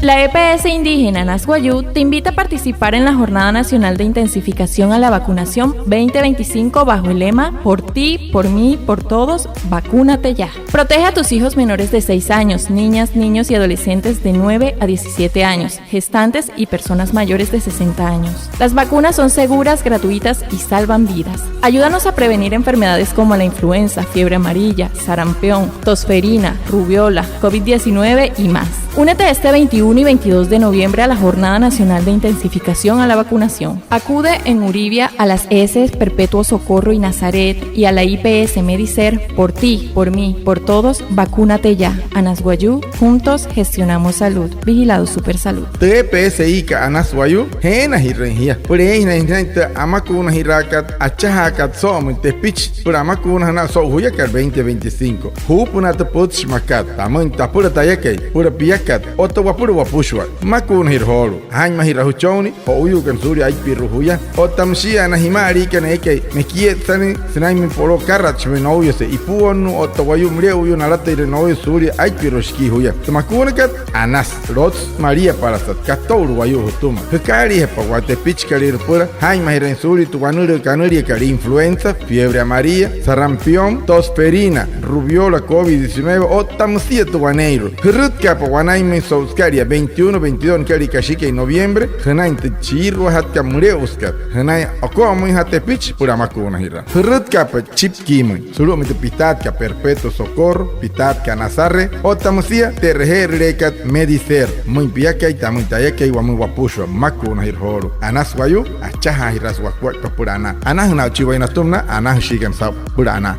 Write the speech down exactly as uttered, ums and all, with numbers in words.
La E P S indígena Anas Wayuu te invita a participar en la Jornada Nacional de Intensificación a la Vacunación veinte veinticinco bajo el lema "Por ti, por mí, por todos, vacúnate ya". Protege a tus hijos menores de seis años, niñas, niños y adolescentes de nueve a diecisiete años, gestantes y personas mayores de sesenta años. Las vacunas son seguras, gratuitas y salvan vidas. Ayúdanos a prevenir enfermedades como la influenza, fiebre amarilla, sarampión, tosferina, rubeola, covid diecinueve y más. Únete este veintiuno y veintidós de noviembre a la Jornada Nacional de Intensificación a la Vacunación. Acude en Uribia a las E S Perpetuo Socorro y Nazaret y a la I P S Medicer. Por ti, por mí, por todos, vacúnate ya. Anas Wayuu, juntos gestionamos salud. Vigilado Supersalud. Tü E P S-kat Anas Wayuu, jeenajirüin jia süpüla eeinjanain tü amakuunajiraakat achajaakat soo'omüin tepichi süpüla amakuunajünaa so'u juyakat veinte veinticinco. Juupünaa tü pütchi makat, tamüin tapüla tayakai, süpüla piakat otta wapüla wapüshua. Amakuunajira joolu'u. Jaa'inmajiraa jüchonnii jo'uuyuukana suulia aipirua juya otta müshia na jima'aliikana eekai mekietsatüin sünainmüin poloo akaratshimüin nouyase ipuonnuu otta wayuu müle'uyuu nalatairua nouyase suulia aipirua shikii juya. Tü makuunakat, Anas, lotsü maliapalasat, kato'ulu wayuu jütüma. Jükaaliijapa waya tepichikalüirua süpüla jaa'inmajiraain suulia tü wanülüü kanüliakat influenza, fiebre amarilla, sarampión, tosferina, rubeola, covid diecinueve otta müsia tü waneeirua. Jürütkaapa wanainmüin so'u sükalia veintiuno, veintidós nükalia kashikai noviembre, jünain tü chiiruajatkat müle'usükat, jünain oko'omüinjaa tepichi süpüla amakuunajiraa. Jürütkaapa chipkiimüin sulu'umüin tü pitaatkat Perpetuo Socorro, pitaatkat Nazaret otta müsia tü e'reje'erüleekat Medicer. Müin piakai, tamüin tayakai, wamüin wapüshua. Amakuunajira joolu'u. Anas Wayuu, achajaajiraasü wakuaippa süpüla anaa. Anajünaa'uchii waya natüma na anajüshiikana saa'u süpüla anaa.